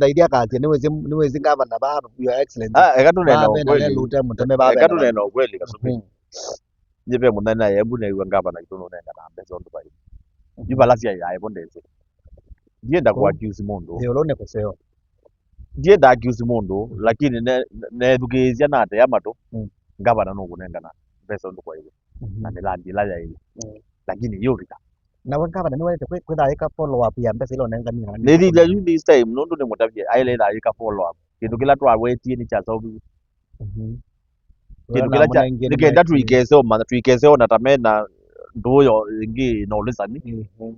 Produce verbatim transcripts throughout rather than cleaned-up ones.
Thaithia katia, nĩwĩsĩ, nĩwĩsĩ ngavana va, Your Excellency. Ah, eka tũneena va, vena ukweli. Lelute mũteme va, eka vena tũneena ukweli, Kasuki. Mhm. Nyie ve mũthenya na Embu neew'a ngavana witũ nũnengana mbesa ũndũ vai. Mhm. Yu vala syaĩ vo ndesĩ. Ndienda kũ accuse mũndũ. Ĩũlũ nĩ kũseo. Ndienda accuse mũndũ, mhm, lakini ne-, ne-, neethukĩĩsya na atea matũ, mm, ngavana nũkũnengana mbesa ũndũ kwaĩle. Mhm. Na mĩthandi ĩla yaĩle. Mm. Lakini yũvika. Na we ngavana nĩwaĩlĩte kwĩ-, kwĩtha ayĩka follow up ya mbesa ila ũnenganie. Nĩthithya yu this time, nũndũ nĩmũtavye, aĩle ĩtha ayĩka follow up. Kĩndũ kĩla twawetie nĩkyaseũviw'e. Mhm. Kĩndũ kĩla kya, nĩ kenda tũikese ũmanya, tũikese ona ta mena ndũũ yo ĩngĩ na ũlĩsani. Mhm.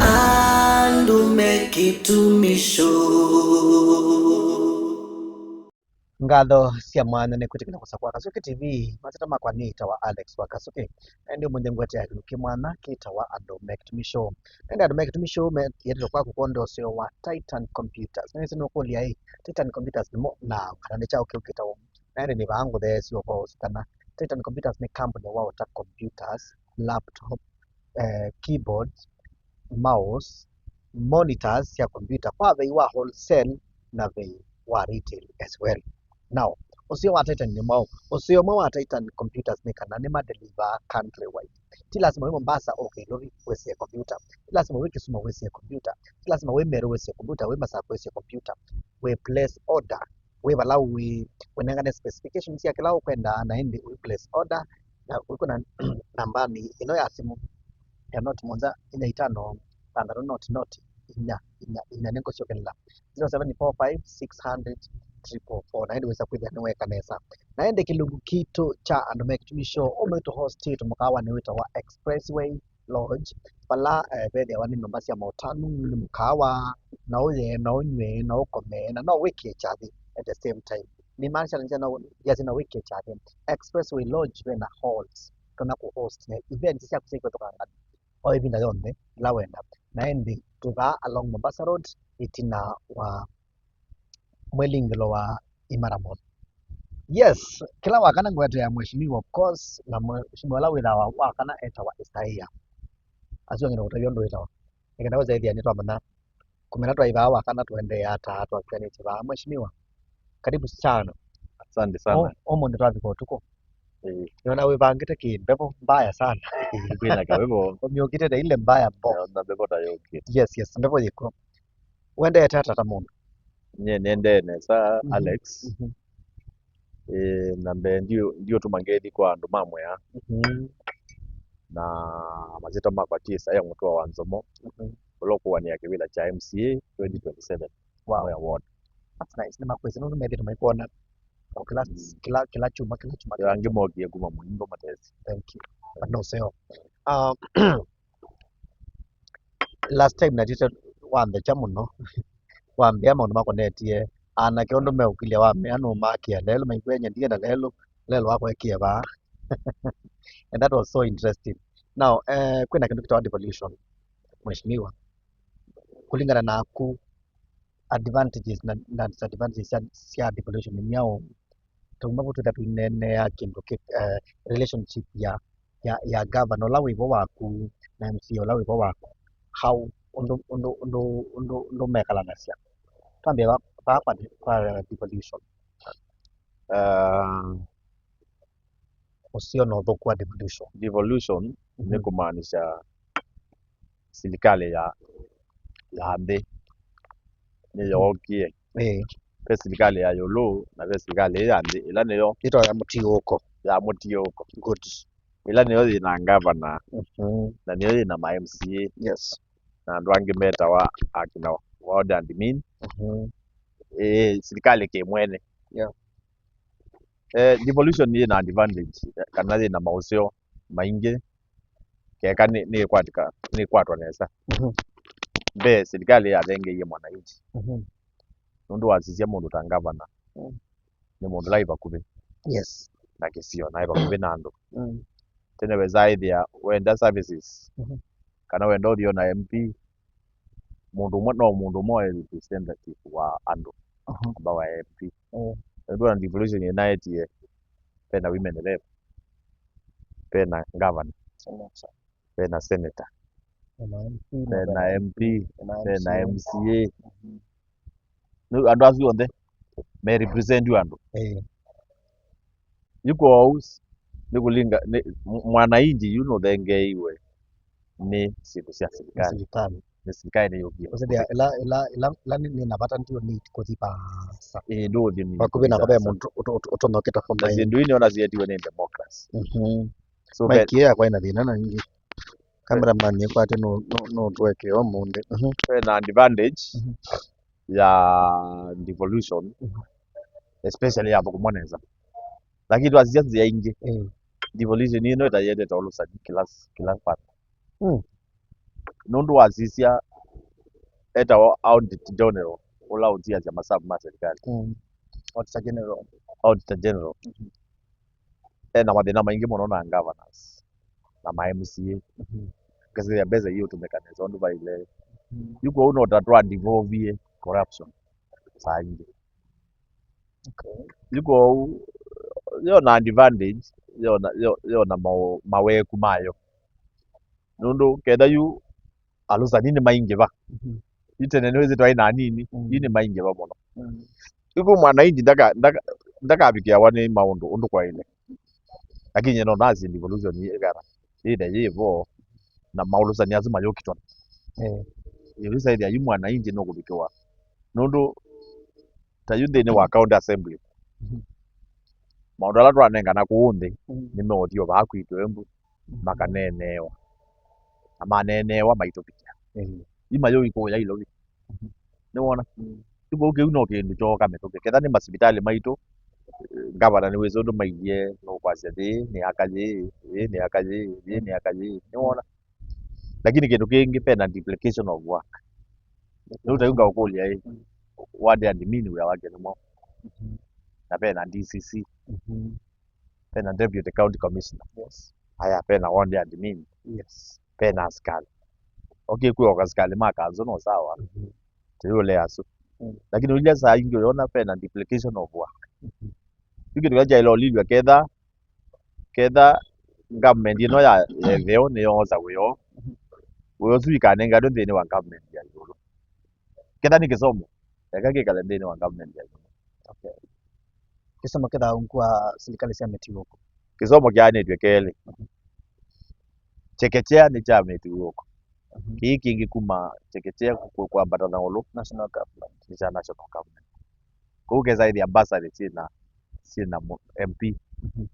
Andũ me kĩtumisho. Ngatho sya mwanya nĩ kwĩtĩkĩla kũsa kwa Kasuki T V. Mateta makwa nĩtawa Alex wa Kasuki. Na ĩndĩ ũmũnthĩ ngwetea kĩndũ kĩ mwanya kĩtawa Andũ me Kĩtumi Show. Na ĩndĩ Andũ me Kĩtumi Show me-, yetĩtwe kwaku kwondũ wa ũseo wa Titan Computers. Nĩwĩsĩ nũkũlya ĩ, Titan Computers nĩmo na kana nĩ kyaũ kĩu kĩtawa? Na ĩndĩ nĩ vaa ngũtheesye ũvoo ũsu kana Titan Computers nĩ kambuni wa ũta computers, laptop, eh, keyboards, mouse, monitors sya kompyuta kwa vei wa wholesale na vei wa retail as well. Now, ũseo wa Titan nĩ mwaũ? Ũseo ũmwe wa Titan Computers nĩ kana nĩ ma deliver countrywide. Ti lasima wĩ Mombasa ũke Ilovi wĩsĩe kompyuta. Ti lasima wĩ Kisumu wĩsĩe kompyuta. Ti lasima wĩ Meru wĩsĩe kompyuta, wĩ Masakũ wĩsĩe kompyuta. Wĩ place order wĩ vala ũĩ, ũnengane specifications sya kĩla ũkwenda, na ĩndĩ wĩ place order, na wĩkũna nambanĩ ĩno ya simũ ya noti mũonza inya itano thanthatũ noti noti inya inya inya. Nĩngũsyokelela zero seven four five six hundred triple four, na ĩndĩ wĩsa kwĩthĩa nĩweka nesa. Na ĩndĩ kĩlungu kitũ kya Andũ me Kĩtumi Show, ũmwe witũ host witũ mũkawanĩ wĩtawa Expressway Lodge, vala, eh, vethĩawa nĩ nyũmba sya maũtanu, nĩ mũkaawa, no ũye, no ũnyw'e, no ũkome, na no wĩkĩe kyathĩ at the same time. Nĩmaanisha nĩ no, yes, no wĩkĩe kyathĩ. Expressway Lodge ve na halls, kana kũ host na events syaku sya kĩvathũkany'o o ĩvinda yonthe ĩla wenda. Na ĩndĩ twĩ vaa along Mombasa Road, ĩtina wa mwĩlingĩlo wa Imara Mall. Yes, kĩla wakana ngwetea mheshimiwa, of course, na mheshimiwa ũla wĩthawa wakana etawa Isaia. Asu ang'enda kũtavya ũndũ wĩtawa. Nĩkenda wĩsa ĩthĩa nĩtwamanya kũmena twaĩ vaa wakana tũendeea ata twakyanĩtye vaa. Mheshimiwa, karibu sana. Asante sana. Ũ-, ũmũnthĩ twavika ũtukũ. Eh. Nĩona wĩvangĩte kĩ mbevo mbaya sana. Eh, kwĩna kavevo. Ũmyũkĩte na ile mbaya mbo. Nĩona mbevo ta yũkĩte. Yes, yes, mbevo yĩkw'o. Wendete ata ta mũndũ? Nyie nĩendee nesa, mhm, Alex. Mhm. Eh, na mbee ndiũ-, ndiũtũma ngethi kwa andũ ma Mwea. Mhm. Na masyĩtwa makwa ti Isaia Mũtua wa Nzomo. Mhm. Ũla ũkũanĩa kĩvĩla kya M C A twenty twenty-seven. Wow. Mwea Ward. That's nice. Nĩmakwĩsĩ nũndũ methĩte maikwona o kĩla, mm, kĩla, kĩla kyuma, kĩla kyuma, kĩla angĩ kyuma. Mokie kuma mũingo matesi. Thank you. But no seo. Uh, last time natite wambekya mũno. Wambĩa maũndũ makonetie anake ũndũ meũkilya, wamea nũmakĩa lelũ, maikwenya ndienda lelũ, lelũ wakwa ekie vaa. And that was so interesting. Now, eh, kwĩna kĩndũ kĩtawa devolution, mheshimiwa. Kũlingana naku, advantages na, na disadvantages sya, sya devolution nĩ myaũ? Tauma vo twĩtha tũineenea kĩndũ kĩ, eh, relationship ya, ya, ya governor ũla wĩ vo waku na M C A ũla wĩ vo waku. How ũndũ, ũndũ, ũndũ, ũndũ, ũndũ mekalanasya? Twambie va, va kwa, kwa devolution. Ah, ũseo na ũthũku wa devolution. Devolution, mhm, nĩ kũmaanisha silikalĩ ya, ya nthĩ nĩyookie. Ĩĩ. Ve silikalĩ ya ĩũlũ na ve silikalĩ ĩĩ ya nthĩ, ĩla nĩyo ĩtawa ya mũtiũũko. Ya mũtiũũko. Good. Ĩla nĩyo yĩ na ngavana, mhm, na nĩyo yĩ na ma M C A. Yes. Na andũ angĩ metawa akina ward admin. Mhm. Ĩĩ, silikalĩ kĩmwene. Yeah. Eh, devolution yĩ na advantage, eh, kana yĩ na maũseo maingĩ, keka nĩ, nĩkwatĩka, nĩkwatwa nesa. Mhm. Mbee, silikalĩ yavengeie mwananchi. Mhm. Nũndũ wasisya mũndũ ta ngavana, mm, nĩ mũndũ ũla wĩ vakuvĩ, yes, na kĩsio, na wĩ vakuvĩ na andũ. Mm. Tene wesaa ĩthĩa wenda services, mhm, kana wenda ũthi ona M P, mũndũ ũmwe, no mũndũ ũmwe wa representative wa andũ, mhm, amba wa M P. Mm. Nĩtwona devolution ĩnaetie, pena women rep, pena governor, senator, pena senator, pena M P, pena pena M P, M C A, pena M C A. Mhm. Nĩ andũ asu onthe me represent andũ. Eh. Yu kwoou, nĩ kũlinga, nĩ, m-, mwananchi yu nũthengeiwe nĩ syĩndũ sya silikalĩ. Silikalĩ. Nĩ silikalĩ nĩyũkie. Ũsĩthĩa ĩla, ĩla, ĩla, ĩla nĩ, nĩ na vata ndio need kũthi vaasa. Ĩĩ, ndũũthi need. Vakuvĩ nako ve mũndũ ũto-, ũto-, ũtonokĩte. Na syĩndũ ii nĩona syetiwe nĩ democracy. Mhm. So, ve- Mike yakwa ĩna thĩna na ingĩ. Cameraman nĩkwatĩ nũ-, nũ-, nũtweke ũmũnthĩ. Mhm. Ve na advantage, mhm, ya devolution, mhm, especially ya thũkũmwa nesa. Lakini twasisya nzĩa ingĩ, mm, devolution ĩno ĩtayendete ũlũsani kĩla, kĩla vata. Mm. Nũndũ wasisya etawa Auditor General, ũla ũtiasya masavu ma serikali. Mm. Auditor General. Auditor General. Mhm. Ena mathĩna maingĩ mũno na governors na ma M C A. Mhm. Ngasĩthĩa mbesa iũtũmĩka nesa ũndũ vaĩle. Mhm. Yu kwoou no ta twa devolve corruption saa ingĩ. Okay. Yu kwoou yona advantage, yona, yo-, yona mau-, maweku mayo. Nũndũ ketha yu alũsani nĩmaingĩva. Mhm. Yu tene nĩwĩsĩ twaĩ na anini, mm, yu nĩmaingĩva mũno. Mm. Yu kwĩ mwananchi ndaka-, ndaka-, ndakavikĩawa nĩ maũndũ ũndũ kwaĩle. Lakini no nasi devolution ĩkana yĩthe yĩ vo, na maũlũsani asu mayũkitwa. Eh. Ĩsaĩthĩa yu mwananchi nũkũvikĩwa. Nũndũ ta yu nthĩnĩ wa county assembly, mhm, maũndũ ala twanengana kũũ nthĩ, mm, nĩmeũthi o vaa kwitũ Embu, mhm, makaneeneewa. Na maneeneewa maitũvikĩa. Mm. Yu mayũi kũya Ilovi. Mhm. Nĩwona? Mm. Yu kũu kĩu no kĩndũ kyooka mĩtũkĩ. Ketha nĩ masivitalĩ maitũ, eh, ngavana nĩwĩsĩ ũndũ mailyĩ, nũkwasya yĩĩ nĩ aka yĩĩ, yĩĩ nĩ aka yĩĩ, yĩĩ nĩ aka yĩĩ. Nĩwona? Lakini kĩndũ kĩngĩ, pena duplication of work. Nĩu ta yu ngaũkũlya ĩ, ward admin wĩa wake nĩ mwaũ? Mhm. Na pena D C C. Mhm. Pena deputy county commissioner. Yes. Aya, pena ward admin. Yes. Pena asikali. Okay, kwĩ o asikali ma kanzũ no sawa. Mhm. Tũyũlea asu. Mm. Lakini ũilya saa ingĩ ũyona pena duplication of work. Mhm. Yu kĩndũ kĩla kyaĩle ũlilw'a ketha, ketha government ĩno ya, ya ĩtheo nĩyoosa wĩoo, wĩoo ũsu ikanenganwe nthĩnĩ wa government ya ĩũlũ. Ketha nĩ kĩsomo, eka kĩkale nthĩnĩ wa government ya ĩũlũ. Okay. Kĩsomo kĩthaa ungu wa silikalĩ sya mĩtiũko. Kĩsomo kyaanĩtw'e kelĩ. Chekechea nĩ kya mĩtiũko. Mhm. Kĩĩ kĩngĩ kuma chekechea ku-, ku-, kwambata na ũlũ, national government, nĩ kya national government. Kũu kesa ĩthĩa bursary syĩna, syĩna mu-, M P. Mhm.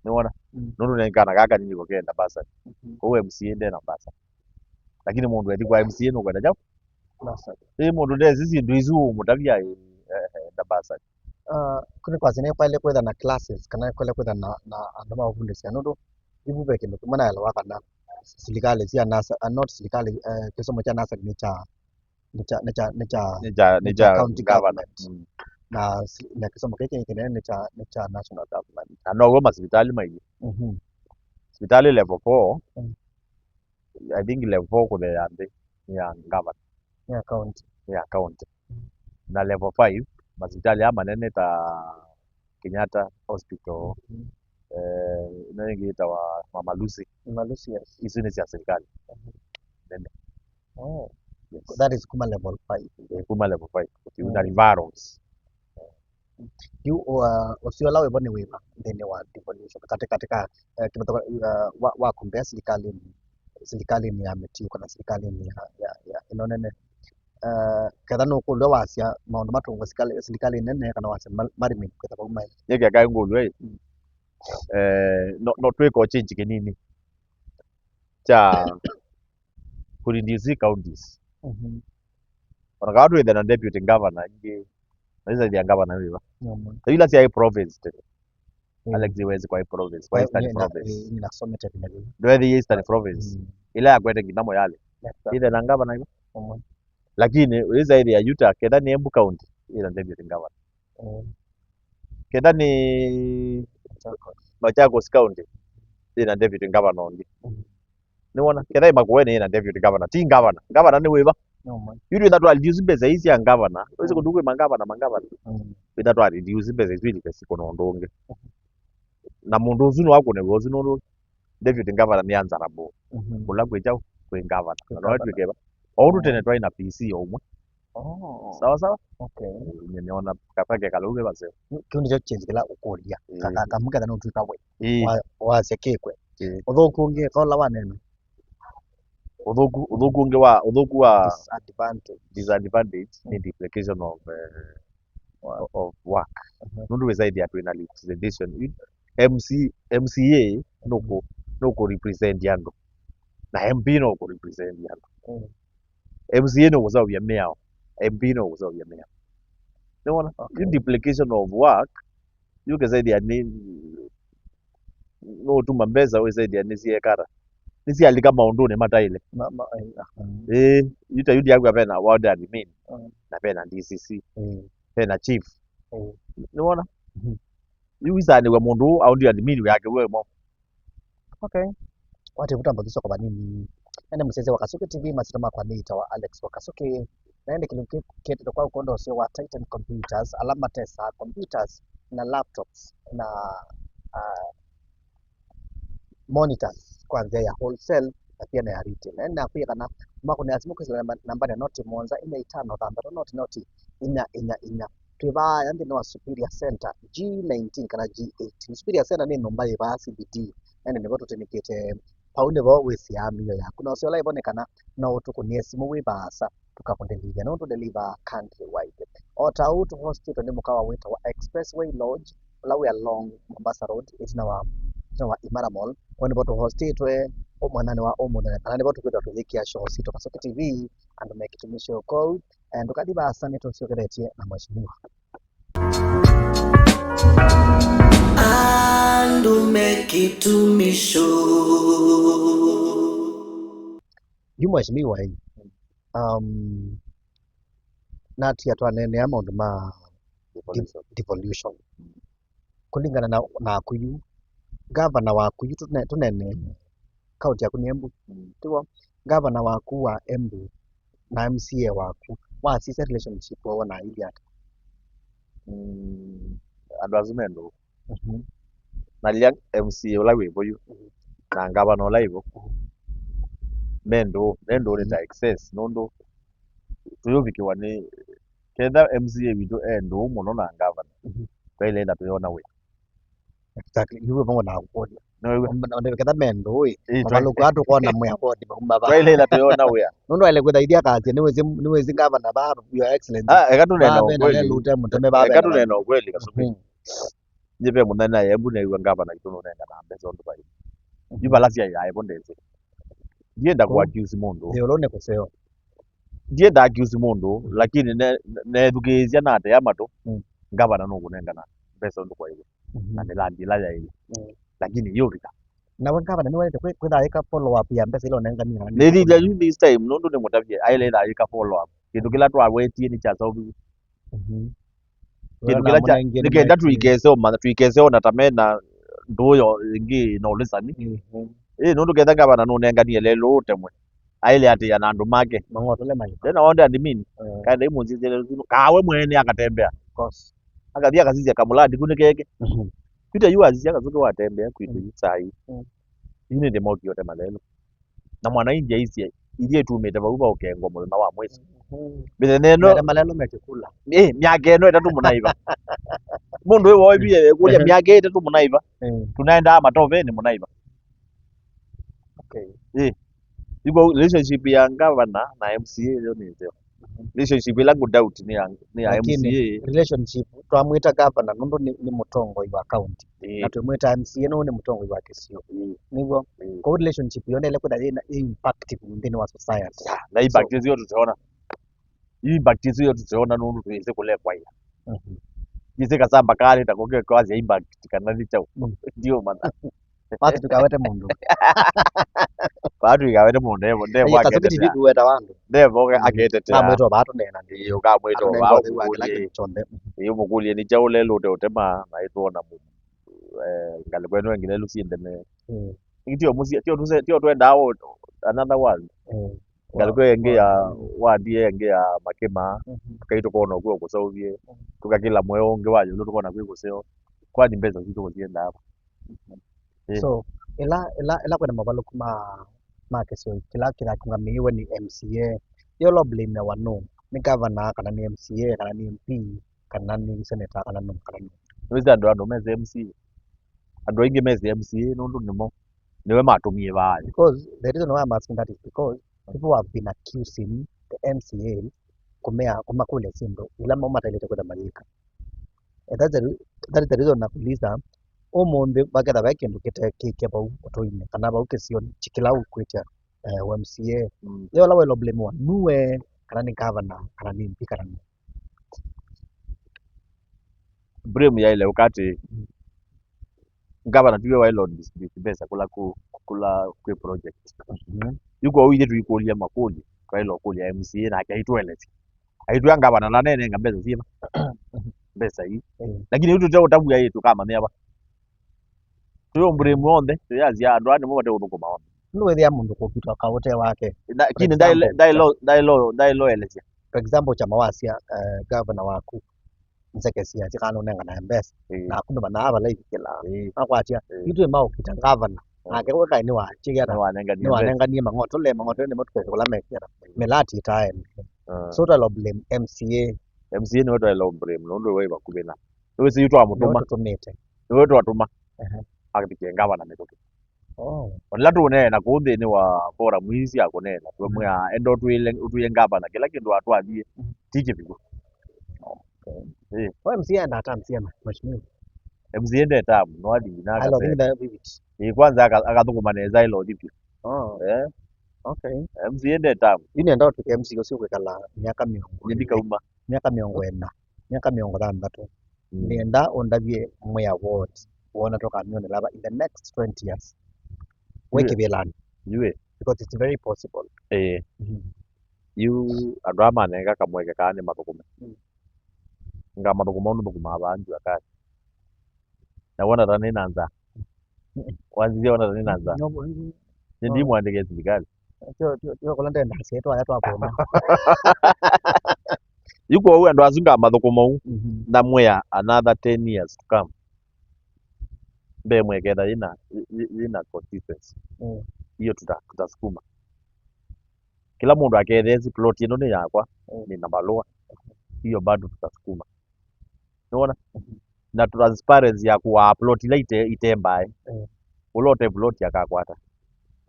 Nĩwona? Mm. Nũndũ nĩ kana gaka nĩ nĩko kenda bursary. Mhm. Kũu M C A ndena bursary. Lakini mũndũ ethi kwa M C A nũkwenda kyaũ? Bursary. Ĩ mũndũ ndesĩ syĩndũ isu ũmũtavya ĩ, eh, eh, enda bursary. Ah, kũnĩ kwasya nĩ kwaĩle kwĩtha na classes, kana kwaĩle kwĩtha na, na andũ ma ũvundĩsya, nũndũ ivu ve kĩndũ kĩmwe naelewa kana silikalĩ sya nasa-, ah, not silikalĩ, eh, kĩsomo kya nasarĩ nĩ kya, nĩ kya, nĩ kya, nĩ kya, nĩ kya county government. Mm. Na si-, na kĩsomo kĩĩ kĩngĩ kĩnene nĩ kya, nĩ kya national government. Na now'o masivitalĩ mailyĩ. Mhm. Sivitalĩ level four, mm, I think level four kũtheea nthĩ nĩ ya governor. Nĩ ya county. Nĩ ya county. Mm. Na level five, masivitalĩ aa manene ta Kenyatta Hospital, mhm, eh, ĩno ĩngĩ ĩtawa Mama Lucy. Mama Lucy, yes. Isu nĩ sya serikali. Mhm. Nene. Oh. Yes. That is kuma level five. Eh, kuma level five. Ũkiuna, mm, referrals. Yu, uh, ũseo ũla wĩvo nĩ wĩva nthĩnĩ wa devolution katĩ katĩ ka, eh, kĩmĩtho-, uh, wa, wa compare silikalĩnĩ, silikalĩnĩ ya mĩtiũko na silikalĩnĩ ya, ya, ya ĩno nene? Uh, ketha nũkũlw'a wasya maũndũ matũngwa sikali-, silikalĩ nene kana wasya ma-, marĩmĩtw'e ta vau maĩ? Nĩkĩ kaĩ ngũlw'a ĩ? Mm. Eh, no, no twĩka change kĩnini kya kũ reduce counties. Mhm. Ona kana twĩthe na deputy governor ingĩ, na ĩsaĩthĩa governor wĩva? Nyamũ. Ta ila syaĩ province tene. Mm. Alex Wezi kwaĩ province, kwa, kwa Eastern, nĩ, na, province. Ĩ, nĩnasomete vĩnya vĩu. Ndwethi Eastern province. Mm. Ila yakwete nginya Moyale. Yes, sir. Ĩthe na governor ĩva? Nyamũ. Lakini ĩsaĩthĩa Utah, ketha nĩ Embu County, ĩna deputy governor. Mm. Ketha nĩ Machakos. Machakos County, ĩna deputy governor ũngĩ. Mm. Nĩwona? Ketha ĩ Makueni ĩna deputy governor, ti governor. Governor nĩ wĩva? No man. Yu twĩtha twa reduce mbesa ii sya governor. Wĩsĩ kũndũ kwĩ ma governor, ma governor. Mm. Twĩtha twa reduce mbesa isu ilike sikũna ũndũ ũngĩ. Na mũndũ ũsu no akũne wĩa ũsu nũndũ deputy governor nĩ answerable. Mhm. Kũla kwĩ kyaũ? Kwĩ governor. Kwĩ na no governor. Twĩke va. O ũndũ tene twaĩ na P C o ũmwe. Oh. Sawa sawa? Okay. Nye nĩona kavake kalũge vase. Kĩu nĩkyo kĩndũ kĩla ũkũlya. Ĩĩ. Kaka kamũketha nũtwĩka we. Ĩĩ. Wa- wasya kĩkwe. Ĩĩ. Ũthũku ũngĩ kola wanena. Ũthũku, ũthũku ũngĩ wa, ũthũku wa disadvantage, disadvantage nĩ duplication of, eh, of work. Mhm. Nũndũ wĩsaithia twĩna representation. M C, M C A nũkũ, nũkũ represent andũ. Na M P nũkũ represent andũ. Mm. M C A nũkũseũvya mĩao. M P nũkũseũvya mĩao. Nĩwona? Okay. Yu duplication of work, yu kĩsaithia nĩ, nũtuma mbesa wĩsaithia nĩ siekara. Nĩ sialika maũndũnĩ mataĩle. Ma- ma- eh, aha. Ĩĩ, yu ta yu ndiakw'a vena ward admin, mm, na vena D C C, mm, vena chief. Mm. Nĩwona? Mhm. Yu wisanĩw'a mũndũ ũũ aundi admin wake wemo. Okay. Wate vuta mbathi soko vanini. Nene mũsese wa Kasuki T V, masita makwa nĩtawa Alex wa Kasuki. Na ende kĩndũ kĩkĩtĩtwe kwa ũkondo ũseo wa Titan Computers, ala matesa computers na laptops na, ah, monitors kwa nzĩa ya wholesale na pia na ya retail. Na ende nakwĩa kana makũnĩa simũ kwĩsĩla namba, namba nĩ noti mũonza inya itano thanthatũ noti noti inya inya inya. Twĩ vaa nthĩnĩ wa Superior Center G nineteen kana G eight. Superior Center nĩ nyũmba yĩ vaa C B D. Ende nĩvo tũtĩnĩkĩte. Vau nĩvo wĩsĩaa mĩio yaku. Na ũseo ũla ĩvo nĩ kana no ũtũkũnĩe simũ wĩ vaasa, tũkakũndĩlivya nũndũ tũdeliver countrywide. O ta ũu tũhostĩtwe nĩ mũkawa wĩtawa Expressway Lodge, ũla wĩ along Mombasa Road, ĩtina wa, ĩtina wa Imara Mall. Vau nĩvo tũhostĩtwe ũmwananĩ wa ũmũnthĩ, na kana nĩvo tũkwĩthwa tũyĩkĩa show sitũ Kasuki T V, andũ mekĩtumisyo kũu. Eh, ndũkathi vaasa, nĩtũsyokethetye na mheshimiwa. Andũ me kĩtumisyo. Yu mheshimiwa ĩ, um, natia twaneenea maũndũ ma devolution. Devolution. Kũlingana na, naku yu, gavana waku yu, tũne- tũnene kaunti yaku nĩ Embu, mm, tiw'o? Gavana waku wa Embu na M C A waku, wasisya relationship woo na ili ata? Mm, andũ asu me ndũũ. Mhm. Na lya M C A ũla wĩ vo yu, mhm, na ngavana ũla wĩ vo, mhm, me ndũũ, me ndũũ nĩ ta, mhm, excess, nũndũ tũyũvikĩwa nĩ, ketha M C A witũ e ndũũ mũno na ngavana, mhm, twaĩle enda tũyona wĩa. Exactly. Yu we vamwe na kũkũlya. Nĩwĩw'a? Ketha me ndũũ ĩ, ĩĩ, twa- mavalũku aa tũkona mwĩa wodi mauma vaa. Twaĩle ĩla tũyona wĩa. Nũndũ aĩle kwĩtha ithyĩ akasya, nĩwĩsĩ, nĩwĩsĩ ngavana vaa, Your Excellency. Ah, eka tũneena ũkweli. Vaa vena lelute mũteme vaa. Eka vena tũneena ũkweli, Kasuki. Mhm. Nyie ve mũthenya Embu neew'a ngavana witũ nũnengana mbesa ũndũ vai. Mhm. Yu vala syaĩ vo ndesĩ. Ndienda kũ accuse mũndũ. Ĩũlũ nĩ kũseo. Ndienda accuse mũndũ, lakini ne- neethukĩĩsya na atea matũ, mm, ngavana nũkũnengana mbesa ũndũ kwaĩle. Mhm. Na mĩlangi ĩla yaĩle. Mm. Lakini yũvika. Nawe ngavana nĩwaĩlĩte kwĩ- kwĩtha ayĩka follow up ya mbesa ila ũnenganie. Nĩthĩthya yu this time, nũndũ nĩmũtavye, aĩle ĩtha ayĩka follow up. Kĩndũ kĩla twawetie nĩkyaseũviw'e. Mhm. Kĩndũ kĩla kya- nĩkenda tũikese ũmanya, tũikese ona ta mena ndũũ yo ĩngĩ na ũlĩsani. Mhm. Ĩĩ, nũndũ ketha ngavana nũnenganie lelũ ũtemwe, aĩle atĩĩa na andũ make. Mang'otole mayo. Tena wonde admin, mm, kaenda imũnzĩzĩle lũsũnũ. Kawe mwene akatembea. Of course. Akathi akasisya kamũlandi kũ nĩ keke. Mhm. Peter yu asisya Kasuki watembea kwitũ, mm, yu saa hii. Mm. Yu nĩ ndĩmoki yote malelũ. Na mwana India aisye, iria itumĩte vau vaũkengwa mũthenya wa mwĩso. Mhm. Mĩthenya ĩno. Mĩthenya malelũ mekĩkula. Eh, myaka ĩno ĩtatũ mũnaiva. Mũndũ wĩ woĩ pia kũlya myaka ĩtatũ mũnaiva. Mm. Tunaendaa matoveni mũnaiva. Okay. Eh. Iko relationship ya governor na M C A yo nĩ nzeo. Mhm. Relationship ĩla ngũ doubt nĩ ya, nĩ ya, lakini M C A. Relationship, twamwĩta governor nũndũ nĩ, nĩ mũtongoi wa county. Ĩĩ. Na twĩmwĩta M C A nũndũ nĩ mũtongoi wa kĩsio. Ĩĩ. Nĩw'o? Ĩĩ. Kwoou relationship yonele kwĩtha yĩna impact nthĩnĩ wa society. Ya, na impact, so, ĩsio tũteona. Impact ĩsu yo tũteona nũndũ twĩsĩ kũlekwaĩa. Mhm. Twĩsĩ kasamba kalĩ ta kũke kwasya impact kana nĩ kyaũ. Mm. Ndiũmanya. Vaa tũikawete mũndũ. Vaa tũikawete mũndũ, ndevo, ndevo. Ĩĩ, Kasuki T V aketete. Tũweta andũ. Ndevo, mm, aketetea. Mamwĩtwa vaa tũneena. Ĩĩ, ũkamwĩtwa vaa ũmũkũlye. Ĩĩ, ũmũkũlye nĩ kyaũ lelũ ũteũtema, na ĩtwona mũ-, eh, ngalĩko ĩno ĩngĩ lelũ syĩndeme. Mm. Tio mũsyĩ, tio tũse-, tio twendaa wo-, another world. Eh. Ngalĩko ĩngĩ ya, wa, ward ĩngĩ ya Makĩma, mhm, tũkai tũkona ũkw'o kũseũvye, mhm, tũkakĩla mũyo ũngĩ wa ĩũlũ tũkona kwĩ kũseo. Kwani mbesa sitũ kũsiendaa va? Mhm. Eh. So, ĩla, ĩla, ĩla kwĩna mavalũku ma, ma kĩsio kĩla kĩthakũngamĩĩwe nĩ M C A, yo lo blame wa nũ? Nĩ governor, kana nĩ M C A, kana nĩ M P, kana nĩ senator, kana nũ, kana nũ? Nĩwĩsĩ andũ, andũ mese M C A. Andũ aingĩ mese M C A nũndũ nĩmo, nĩwe matũmie vaa. Because the reason why I'm asking that is because people have been accusing the M C A, kũmea, kũmakũlya syĩndũ ila mo mataĩlĩte kwĩtha mayĩka. And that's the re-, that is the reason nakuuliza, ũmũnthĩ vaketha vai kĩndũ kĩtekĩke vau ũtũinĩ, kana vau kĩsionĩ, kĩla ũkwĩtya, eh, M C A. Mm. Yo ũla waĩlwe blame wa nũwe, kana nĩ governor, kana nĩ M P, kana nũ? Blame yaĩle ũka atĩ, mm, ngavana tiwe waĩle distribute mbesa kũla ku-, kũla kwĩ project. Mhm. Yu kwoou ithyĩ tũikũlya makũlyo, twaĩle ũkũlya M C A nake aitũelesya. Aitwĩa ngavana nanenenga mbesa syĩva? Mbesa ii. Mm. Lakini yu tũte ũtavw'a ĩ, tũkamanya va? Tũyũmbũlĩmw'a onthe, tũyasya andũ aa nĩmo mate ũthũkũma onthe. Nũndũ wĩthĩa mũndũ kũvitwa kaũte wake. Lakini ndaĩlo, ndaĩlo, ndaĩloelesya. For example, Kyama wasya, eh, governor waku, nzeke siasya kana ũnenganae mbesa. Ĩĩ. Naku nĩmanaa vala ivikĩlaa. Ĩĩ. Makwatya, ĩĩ, itwĩ maũkita governor. Ĩĩ. Nake we kaĩ nĩwakĩata. Nĩwanenganie mbesa. Nĩwanenganie mang'otole, mang'otole nĩmo tũkekũla mekĩata. Ĩĩ. Mĩlati ĩtae. Ah. So twaĩlwa blame M C A. M C A nĩwe twaĩlwa blame, nũndũ we vakuvĩ na. Nĩwĩsĩ yu twamũtũma. Nĩwe tũtũmĩte. Nĩwe twatũma. Ehe. Avikie ngavana mĩtũkĩ. Oh. Ona ĩla tũũneena kũu nthĩnĩ wa forum ii sya kũneena, twĩmwĩa, mm, enda ũtwĩle, ũtwĩe ngavana kĩla kĩndũ atwathie, mm, ti kĩviku. Okay. Ĩĩ. Kwa M C A enda term syana, mheshimiwa? M C A nde term, no athi na akasema. Ĩĩ, kwanza aka-, akathũkũma nesa ĩla ũthi vyũ. Oh. Eh? Okay. M C A nde term. Yu nenda ũtwĩke M C A ũsu ũkwĩkala myaka mĩongo ĩlĩ. Nĩndikauma. Myaka mĩongo ĩna. Myaka mĩongo thanthatũ. Mm. Nĩenda ũndavye mwĩa ward, wona tũkamyonela va in the next twenty years. Wĩ kĩvĩlanĩ. Yue. Because it's very possible. Eh. Mhm. Yu andũ aa manenga kamweke kaa nĩ mathũkũme. Mm. Ngamathũkũma ũndũ thũkũmaa vaa njua kani. Na wona ta nĩ na nzaa. Mm-mm. Wanzithia wona ta nĩ na nzaa. No, no. Nĩ ndimwandĩke sirikali. Tio, tio, tio kũla ndenda asyai twaya twakũma. Yu kwoou andũ asu ngamathũkũma ũu, mhm, na mwĩa another ten years to come. Mbee mweketha yĩna, yĩ-, yĩ-, yĩna consistency. Mm. Hiyo tuta-, tutasukuma. Kĩla mũndũ aketheesĩ plot ĩno nĩ yakwa, mm, nĩ na valũa. Hiyo bado tutasukuma. Nĩwona? Mhm. Na transparency ya kũaa plot ila ite-, ite mbae. Mm. Ũla ũte plot akakwata.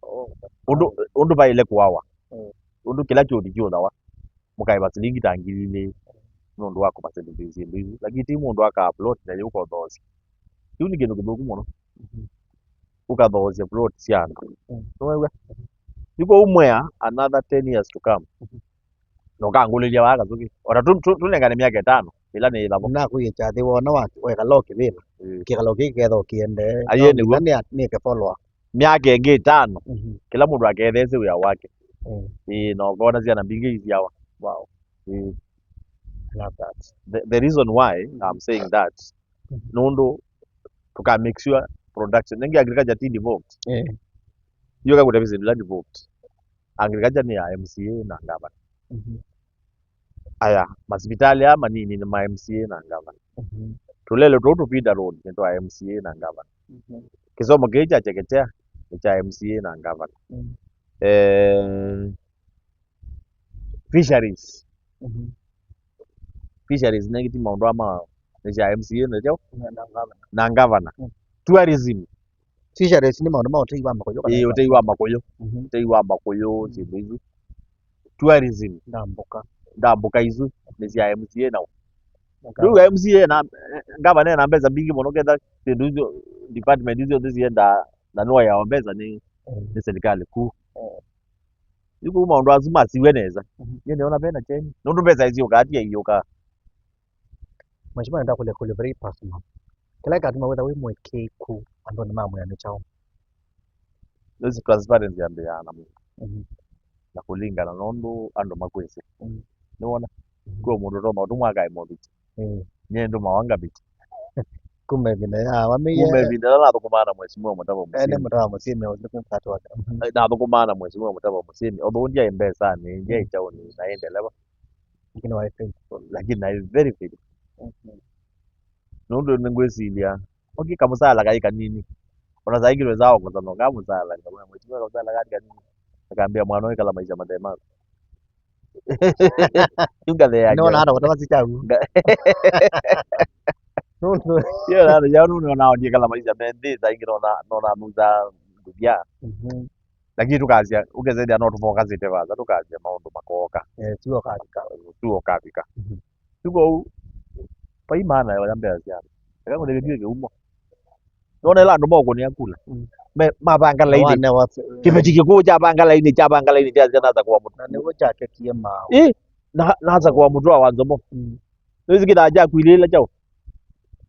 Oh, ũndũ, wow, ũndũ vaĩle kũawa. Mm. Ũndũ kĩla kĩũthi kĩũthawa, mũkaĩva silingi ta ngili ilĩ nũndũ wa kũfacilitate syĩndũ isu. Lakini ti mũndũ akaa plot na yĩũkothoosya. Kĩu nĩ kĩndũ kĩthũku mũno. Mhm. Ũkathoosya plot sya andũ. Mm. Nĩwew'a? Yu kwoou mwĩa another ten years to come. Mhm. Na ũkangũlĩlya vaa Kasuki. O ta tũ-, tũ-, tũnengane myaka ĩtano, ĩla nĩ ĩthavo. Nakwĩkya nthĩ wona wa, wekala ũkĩvĩla. Ĩĩ. Kĩkalo kĩĩ kĩkethwa kĩendee. Aiee, no nĩw'o. Nginya nĩ-, nĩke follow up. Myaka ĩngĩ ĩtano, mhm, kĩla mũndũ aketheesye wĩa wake. Mm. Ĩĩ, na ũkona syana mbingĩ isyawa. Wow. Ĩĩ. I love that. The, the reason why, mhm, I'm saying that, mhm, nũndũ tũka make sure production. Nĩngĩ agriculture ti devolved. Eh. Yu eka kũtavya syĩndũ ila devolved. Agriculture nĩ ya M C A na ngavana. Mhm. Aya, masivitalĩ aa manini nĩ ma M C A na ngavana. Mhm. Tũlelũ tũu tũ feeder road nĩ twa M C A na ngavana. Mhm. Kĩsomo kĩĩ kya chekechea nĩ kya M C A na ngavana. Mhm. Eh, fisheries. Mhm. Fisheries nengĩ ti maũndũ ama nĩ sya M C A na kyaũ? Na, na ngavana. Na ngavana. Mm. Tourism. Fisheries nĩ maũndũ ma ũtei wa makũyũ kana... Ĩĩ, ũtei wa makũyũ. Mhm. Ũtei wa makũyũ, mm, syĩndũ isu. Tourism. Ndambũka. Ndambũka isu nĩ sya M C A na... Okay. Rĩu M C A na, eh, ngavana ena mbesa mbingĩ mũno, ketha syĩndũ isu, department isu syonthe siendaa na nĩwaĩawa mbesa nĩ, mm, nĩ serikali kuu. Mm. Yu kũu maũndũ asu masiw'e nesa. Mhm. Nyie nĩona vena kyeni. Nũndũ mbesa isyũkaa ti aiũkaa. Mheshimiwa, nenda kũlya kũlya very personal. Kĩla kĩkatuma wĩtha wĩ mũĩkĩĩku andũnĩ ma mwĩa nĩ kyaũ? Nĩsĩ transparency yambĩĩaa na mũndũ. Mhm. Na kũlingana na ũndũ andũ makwĩsĩ. Mhm. Nĩwona? Mhm. Kwĩ mũndũ ũtonya ũtũmwa akae moviti. Mhm. Nyie ndũmawa ngaviti. Kuma ĩvinda ya wamĩie. Kuma ĩvinda ĩla nathũkũmaa na Mheshimiwa Mutava Musyimi. Ene Mutava Musyimi, ũsu nĩ mkate wake. Mhm. Nathũkũmaa na Mheshimiwa Mutava Musyimi. Although ndiaĩ mbesanĩ, ndiaĩ kyaũnĩ, naĩ ndeleva. Lakini waĩ faithful. Lakini naĩ very faithful. Mhm. Nũndũ nĩngwĩsilya, okay, kamũsala kaĩ kanini. Ona saa ingĩ twĩsaa kũkosana, kamũsala, ngamwĩa, "Mheshimiwa, kamũsala kaĩ kanini." Akambĩa, "Mwana ũyũ, ĩkala maisha mathe maku." Yu ngatheea. Nĩwona hata kũtava si kyagu. Nga- Nũndũ Yo, na, yo, nũndũ nona ndikala maisha me nthĩ, saa ingĩ nona, nona nusa ngũthya. Mhm. Lakini tũkasya, ũkesethĩa no tũfokasĩte vasa, tũkasya maũndũ makooka. Eh, sio kafika. Sio kafika. Mhm. Sio kũu, vai maana ya mbesa sya andũ. Eka kũnĩ kĩtuĩ kĩumo. Nona ĩla andũ maũkũnĩa kula. Mm. Me, mavanga laini. Wane wa- Kĩveti kĩkũũ kyavanga laini, kyavanga laini, kyasya nasa kwa mũtu. Na nĩw'o kyakekie maũ. Ĩ, na, nasa kwa mũtu wa Wanzomo. Mm. Nĩwĩsĩ kĩthaa kyaku ilĩla kyaũ?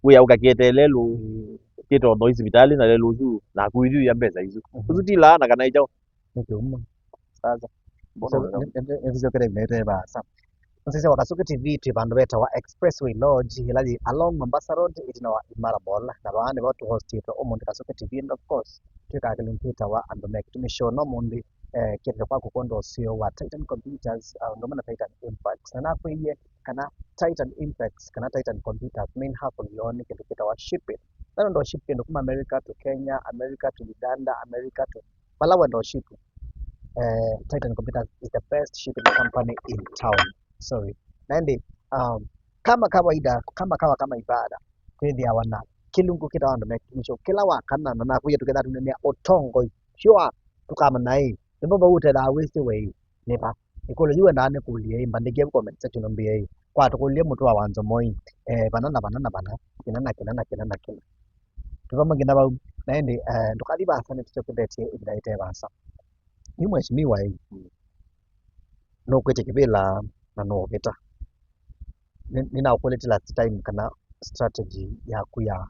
Wĩa ũkakĩete lelũ, mm, kĩtondo isivitalĩ na lelũ ũsu, naku ithyũia mbesa isu. Mhm. Ũsu ti laana kana ĩ kyaũ? Nĩ kĩumo. Sasa, mbona so, ũrĩa nĩ, nĩ, nĩtũsyokere ĩvinda ĩte vaasa. Mũsyaĩĩsya wa Kasuku T V twĩ vandũ vetawa Expressway Lodge, ĩla yĩ along Mombasa Road, ĩtina wa Imara Mall. Na vaa nĩvo tũhostĩtwe ũmũnthĩ Kasuku T V, and of course, twĩkaa kĩlungu kĩtawa Andũ me Kĩtumi Show. No ũmũnthĩ, eh, kĩtete kwaku kwonda ũseo wa Titan Computers, uh, ũndũ ũmwe na Titan Impacts. Na nakwĩie kana Titan Impacts, kana Titan Computers, main hustle yoo nĩ kĩndũ kĩtawa shipping. Na nũndũ wa ship kĩndũ kuma America to Kenya, America to Uganda, America to vala wenda ũship, eh, Titan Computers is the best shipping company in town. Sorry. Na ĩndĩ, um, kama kawaida, kama kawa kama ibada, twĩthĩawa na kĩlungu kĩtawa Andũ me Kĩtumi Show kĩla wa kana, na nakwĩa tũketha tũnenea ũtongoi sure, tũkamanya ĩ, nĩvo vau ũtethaa wĩsĩ we ĩ, nĩ va. Ĩkũlyo yu wendaa nĩkũlye ĩ, mbandĩkie comment section ũmbĩe ĩ, kwa tũkũlye mũtwe wa Wanzomo ĩ, eh, vana na vana na vana, kĩna na kĩna na kĩna na kĩna. Twĩvamwe nginya vau. Na ĩndĩ, eh, ndũkathi vaasa, nĩtũsyokethetye ĩvinda ĩte vaasa. Yu mheshimiwa ĩ, nũkwĩtya kĩvĩla na nũũvĩta. Nĩ-, nĩnaũkũlĩtye last time kana strategy yaku ya,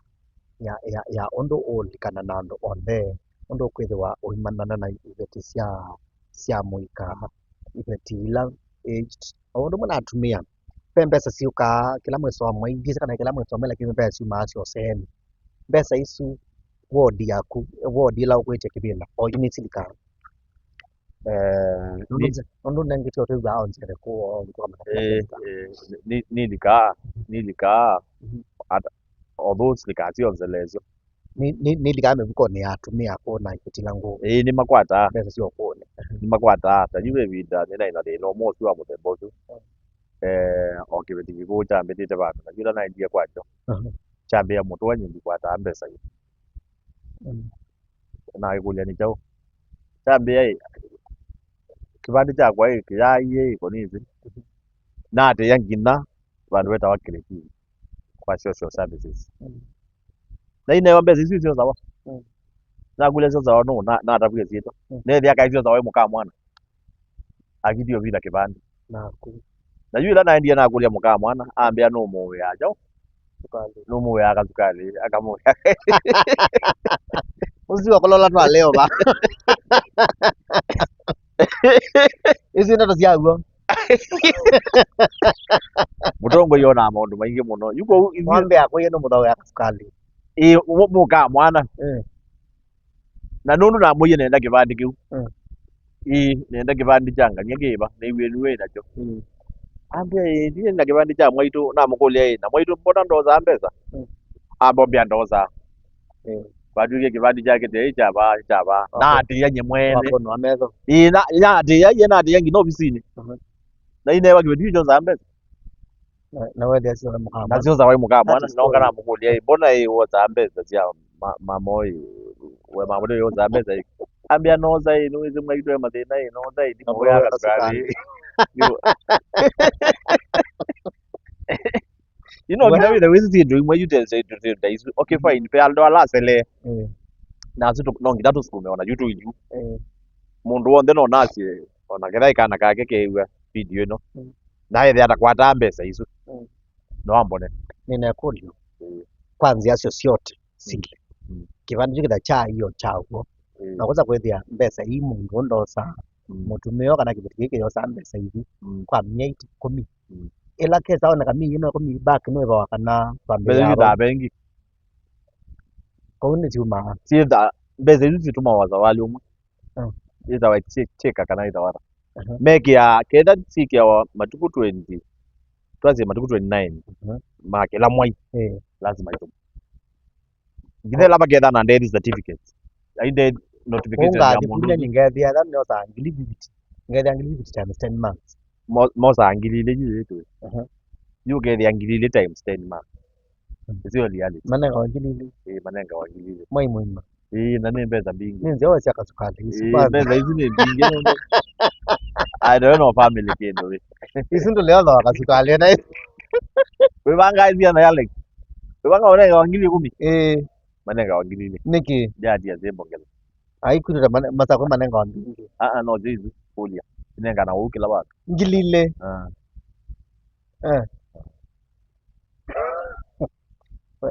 ya, ya, ya ũndũ ũũlikana na andũ onthe, ũndũ ũkwĩthĩwa ũimanana na iveti sya, sya mũika, iveti ila aged, o ũndũ ũmwe na atumĩa. Ve mbesa syũkaa kĩla mwĩso wa mwei, ndyĩsĩ kana kĩla mwĩso wa mwei, lakini ve mbesa syumaa syoseeni. Mbesa isu, wodi yaku, wodi ĩla ũkwĩtya kĩvĩla, o yu nĩsilikaa? Eh, nũndũ nĩ- nze-, nũndũ nengĩ tyo twĩw'aa o nzere kũũ, o mĩtũka matatu. Eh, eh, nĩ, nĩlikaa, nĩlikaa, mhm, ata, although silikaa syonthe lesyo. Nĩ, nĩ, nĩlikaa mĩvukonĩ ya atumĩa kũũ na iveti ila ngũũ. Ĩĩ, nĩmakwataa. Mbesa sya ũkũũnĩ. Nĩmakwataa. Ta yu ve ĩvinda nĩnaĩ na thĩna ũmwe ũsu wa mũthemba ũsu. Eh, o kĩveti kĩkũũ kyambĩtĩte vandũ, na yu ĩla naendie kwakyo, mhm, kyambĩa mũtũa nyie ndikwataa mbesa yu. Mm. Nakĩkũlya nĩ kyaũ? Kyambĩa ĩ, kĩvandĩ kyakwa ĩ, kĩyaaie ĩ, konĩsĩ. Naatĩĩa nginya vandũ vetawa Kĩrĩkini kwa social services. Mm. Na inewa mbesa isu isyosawa. Mm. Nakũlya syosawa nũũ, na, natavw'e syĩtwa. Mm. Neethĩa kaĩ syosawa ĩ mũka mwana. Akithie ũvitha kĩvandĩ. Naku. Na yu ĩla naendie nakũlya mũka mwana, ambĩa nũmũũĩa kyaũ? Sukalĩ. Nũmũũĩa kasukalĩ, akamũũĩa. Ũsu wa kũlola twaleo va. Isu ndeto sya w'o. Mũtongoi onaa maũndũ maingĩ mũno. Yu kũu ithyĩ wambĩa kũye nũmũthaũĩa kasukalĩ. Ĩ, mũ-, mũka mwana. Eh. Na nũndũ namwĩie nenda kĩvandĩ kĩu. Mm. Ĩĩ, nenda kĩvandĩ kya ngany'a kĩva, nĩw'ie nĩwĩ nakyo. Mm. Ambĩa, "Ĩĩ, ndiĩ na kĩvandĩ kya mwaitũ." Namũkũlya, "Ĩĩ, na mwaitũ mbona ndosaa mbesa?" Mm. Ambombea ndosaa. Mm. Kwatw'ĩkie kĩvandĩ kyake tĩ kya vaa, kya vaa. Okay. Naatĩĩa nye mwene. Wakũnwa metho. Ĩĩ, na, naatĩĩa, ye naatĩĩa nginya ovisinĩ. Mhm. Na inewa kĩveti kyosaa mbesa. Na, na wethĩa sio mũka mwana. Na syosa waĩ mũka mwana, that is nonga true. Namũkũlya, "Ĩ, mbona ĩ wosaa mbesa sya ma-, mama ũyũ? We mama ũyũ wosaa mbesa ĩ?" Ambĩa, "Nosa ĩ, nĩwĩsĩ mwaitũ e mathĩna ĩ, nosa ĩ, ndimũũĩa kasukalĩ." Yu no nginya wĩthe wĩsĩ syĩndũ imwe yu te syĩndũ, syĩndũ ta isu. Okay, mm, fine, ve andũ ala aselee. Mm. Na asu tũ-, no nginya tũsukume ona yu tũi yu. Mm. Mũndũ w'onthe no nasye, ona ketha ĩ kana kake keew'a video ĩno. Mm. Na ethĩa atakwataa mbesa isu. Mm. No ambone. Nina ĩkũlyo. Mm. Kwa nzĩa syo syote, mm, sili. Mm. Kĩvandĩ kyu kĩtha kya io kya w'o. Mm. Na kũsa kwĩthĩa mbesa ii mũndũ ndosaa, mm, mũtumĩa kana kĩveti kĩĩ kĩyosaa mbesa ithi, mm, kwa myei ta ĩkũmi. Mm. Ĩla kesa oneka myei ĩno ĩkũmi back nĩvawa kana mbesa yu ithaa vengi. Kau nĩ syumaa. Syĩtha, mbesa isu situmawa zawali ũmwe. Mm. Ĩtawa check, check kana ĩtawa ata. Aha. Mekĩa, ketha syĩkĩawa matukũ twenty, twasye matukũ twenty-nine, mhm, ma kĩla mwai, eh, lazima itũmwe. Ngithe la maketha na death certificate. Ai death notification ya mũndũ. Ngathi kũlya ningethĩa ĩla nĩosaa ngili fifty. Ngethĩa ngili fifty times ten months. Mo-, mosaa ngili ilĩ yu yĩtũ. Aha. Yu ũkethĩa ngili ilĩ times ten months. Mm. It's your reality. Manengawa ngili ilĩ. Eh, manengawa ngili ilĩ. Mwai mũima. Ĩĩ, na nĩ mbesa mbingĩ. Nĩ nzeo sya kasukalĩ isu. Ĩĩ, kwanza. Mbesa isu nĩ mbingĩ nũndũ. Ai, ndio no family kĩndũ wĩ. Isu ndũleo thwa kasukalĩ na wĩvanga ĩsia na Alex. Wĩvanga ũnengawa ngili ikũmi. Ĩĩ. Manengawa ngili ilĩ. Nĩkĩ? Ndĩatia syĩmbongela. Ai, kwĩtũ ta mane-, masakwe manengawa mbingĩ. Ah, ah, no, sio isu. Kũlya. Inengana ũu kĩla waka. Ngili ilĩ. Ah. Eh.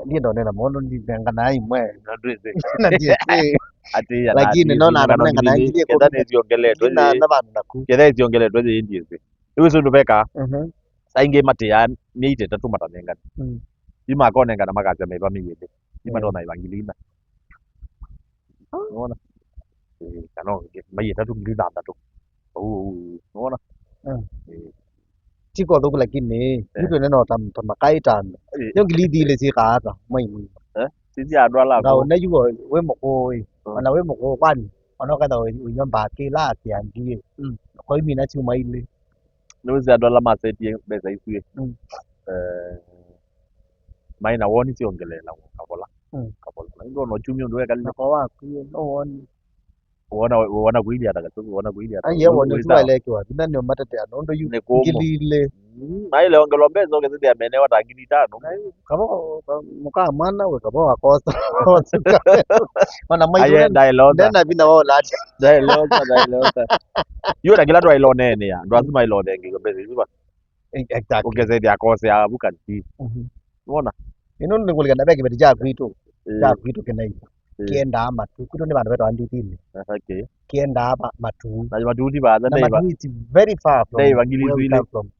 Ndienda ũnena maũndũ ndinengana imwe. Na ndwĩsĩ. Na ndiĩsĩ. Ati ya lakini nona andũ manengana ngili ikũmi. Ketha nĩsiongeletwe na, na vandũ naku. Ketha isiongeletwe ĩĩ ndiĩsĩ. Rĩu isu ndũveka. Mhm. Saa ingĩ matĩaa mĩei ĩtatũ matanengane. Mm. Yu makonengana makasya mĩva mĩyĩlĩ. Yu matona ĩva ngili ina. Nĩwona? Eh, kana ũngĩ, mĩei ĩtatũ ngili thanthatũ. Ũu, ũu, ũu. Nĩwona? Mm. Eh. Ti kwa ũthũku lakini, eh, yu twene no ta, ta makai tano. Eh. Yo ngili ithi ilĩ syĩkaa ata, mwai mũima? Eh? Sisi andũ ala akũũ. Ngaona yu wĩ mũkũũ ĩ. Mm. Ona wĩ mũkũũ kwani, ona ũketha ũinywa mbakĩ ila atĩ angĩ ĩ. Mm. Kwa imina syuma ilĩ. Nĩwĩsĩ andũ ala masetie mbesa isu ĩ. Mm. Eh, maĩ na woni syongeleela kavola. Mm. Kavola. Na ĩndĩ ona ũkyumya ũndũ wekalile. Na kwa waku ĩ, no woni. Wona, wona kuilyata kasuku, wona kuilyata. Ai, ye woni tu walekiwa. Vina nĩ matetea nũndũ yu ngili ilĩ. Mm, na ile ongelwa mbesa ũkethĩa menewa ta ngili itano. Kavo, ka-, mũka mwana we kavo wakosa. Ona mwaitu. Aye, ndaelota. Ndena vina wa ũlati. Ndaelota, ndaelota. Yu na kĩla twailonene ya, ndwasu mailonenge mbesa isu ba. Exactly. Ũkethĩa akosea avu kanti. Mhm. Nĩwona? Ĩno nĩ kũlikana ve kĩveti kya kwitũ, eh, kya kwitũ kĩnai. Eh. Kĩendaa matu. Kwitũ nĩ vandũ vetawa Nduthinĩ. Aha, okay. Kĩendaa va-, matu. Na matu ti vatha, na matu is very far from where we come from.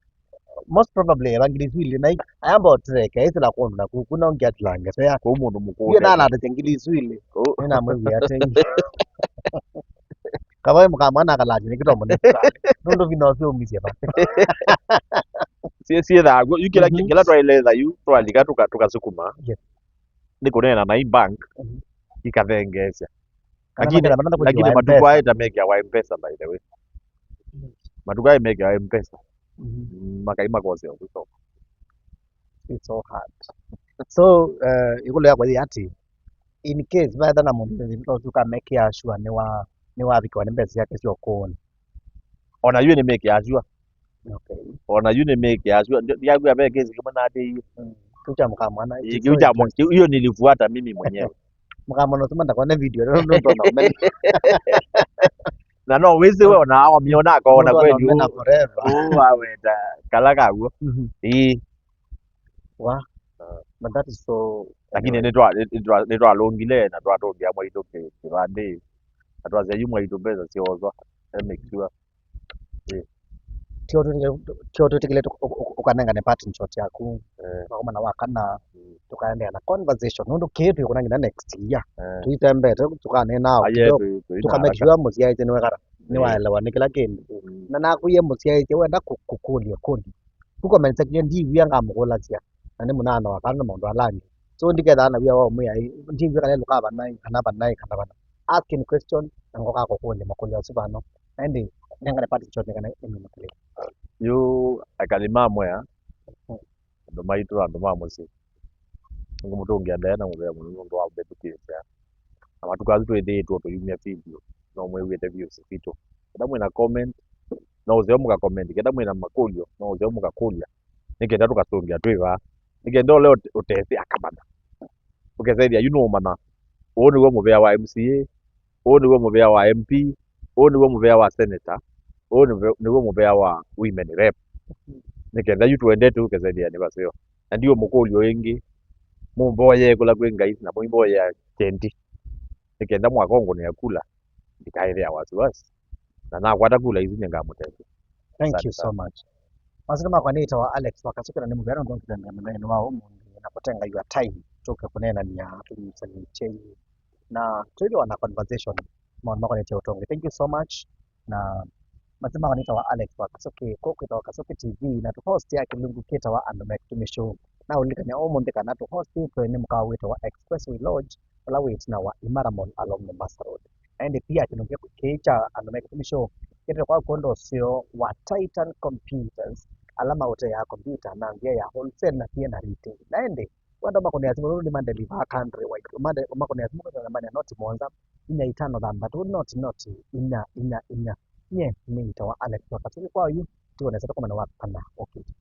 Most probably evangelist Willy na ayamba ũtũreke ĩsĩla kũndũ na kũu kuna ũngĩ atilange sea. Kũu mũndũ mũkũũ. Yeye nalatetea ngili isu ilĩ. Kũu. Nĩnamwĩw'ĩa tenge. Kavaĩ mũka mwana akalaje nĩ kĩtomo nĩ. Nũndũ vina ũcio umisye va. Sie, sie thagu, yu kĩla, mhm, kĩla twaileza yu, twalika tũka-, tũkasukuma. Yes. Nĩ kũneena na i bank, mhm, ikathengeesya. Kana lakini, makĩla manatha kũthi lakini wa matuku M-Pesa. Aya ĩta mekĩa wa M-Pesa, by the way. Mhm. Matuku aya mekĩa wa M-Pesa. Mhm. Mm, makai makosea ũkũsoma. It's so hard. So, uh, ĩkũlũ yakwa yĩ atĩ, in case vaetha na mũndũ ũsu ũkamekĩa sure nĩ wa, nĩ wavikiwa nĩ mbesa syake sya ũkũũnĩ. Ona yu nĩ make sure. Okay. Ona yu nĩ make sure. Ndi-, ndiakwĩa ve kesi kĩmwe natĩie. Mm. Kĩu kya mũka mwana. Ĩĩ, kĩu kya mũ-, kĩu, hiyo nilifuata mimi mwenyewe. Mũka mwana ũsu mandakone video, no, no, no, no, na no wĩsĩ we ona wamĩona akaona kweli. Ũmena forever. Ũũ waweta kala kaw'o. Mhm. Ĩĩ. Wa. Ah. But that is so. Lakini anyway, nĩtwa-, nĩtwa-, nĩtwalũngile na twatũngĩa mwaitũ kĩ-, kĩvandĩ. Na twasya yu mwaitũ mbesa syooswa. E make sure. Eh. Tio twĩtĩkĩle, tio twĩtĩkĩle tũ-, ũ-, ũ-, ũkanengane parting shot yaku. Eh. Twakomana wa kana, mm, tũkaendeea na conversation. Nũndũ kĩĩ twĩkũna nginya next year. Eh. Tũitembete, tũkaneenaa o kidogo. Aye, tũ-, tũ-, tũkamake sure mũsyaĩĩsye nĩwekara. Eh. Nĩwaelewa nĩ kĩla kĩndũ. Mm. Na nakwĩie mũsyaĩĩsye wenda kũ-, kũkũlya kũlya. Ku comment section ndiw'ĩa ngamũkũlasya, na nĩ mũnana wa kana na maũndũ ala angĩ. So ndikethaa na wia wa ũmwĩa, ndiw'ĩa kana lũka vanaĩ, kana vanaĩ, kana vana. Ask any question, na ngoka kũkũlya makũlyo asu vano. Na ĩndĩ, nengane parting shot nĩ kana ĩmwe makũlyo. Yu akali ma mwea, andũ maitũ, andũ ma mũsyĩ. Nĩngũmũtũngĩa ndaĩa na mũvea mũno nũndũ wa mbĩtũkĩĩsya. Na matukũ asu twĩthĩĩtwe tũyumya video, no mwĩw'ĩte views sitũ. Kenda mwĩna comment, no ũseo mũka comment. Kenda mwĩna makũlyo, no ũseo mũkakũlya. Nĩ kenda tũkasũngĩa twĩ vaa. Nĩ kenda ũla ũte-, ũtesĩ akamanya. Ũkesethĩa yu nũũmanya. Ũũ nĩw'o mũvea wa M C A, ũũ nĩw'o mũvea wa M P, ũũ nĩw'o mũvea wa senator, ũũ nĩw'o, nĩw'o mũvea wa women rep. Nĩ kenda yu tũendete ũkesethĩa nĩ vaseo. Na ndiũmũkũlyo ĩngĩ, mũmboyee kũla kwĩ Ngai, na mũimboyea kyendi. Nĩ kenda mwakongũnĩa kula, ndikaĩthĩa wasiwasi. Na nakwata kula isu nĩngamũtethya. Thank you so much. Asante sana. Masyĩtwa makwa nĩtawa Alex Wakasuke na nĩ mũvea nũndũ wa kũtembea mũthenya wa ũmũnthĩ na kũtenga your time. tũke kũneenany'a tũnyusanĩtye yu. Na twĩthĩwa na conversation maũndũ makonetye ũtongi. Thank you so much. Na mathĩna makwa nĩtawa Alex wa Kasoki, kũu kwĩtawa Kasoki T V, na tũhost ya kĩlungu kĩtawa Andũ me Kĩtumi Show. Na ũlilikany'a ũmũnthĩ kana tũhostĩtwe nĩ mũkawa wĩtawa Expressway Lodge, ũla wĩ ĩtina wa Imara Mall along Mombasa Road. Na ĩndĩ pia kĩlungu kĩĩ kya Andũ me Kĩtumi Show kĩtĩtwe kwa kwondũ ũseo wa Titan Computers, ala maũteaa kompyuta na nzĩa ya wholesale na pia na retail. Na ĩndĩ wenda makũnĩa simũ nũndũ nĩmandeliva country wide. Ũmakũnĩa simũ kwĩtha nambani ya noti mũonza, inya itano thanthatũ, noti, noti, inya, inya, inya. Nye nĩtawa Alex wa Kasoki kwa yu, tuonesa tũkomana wa kana ũkĩte.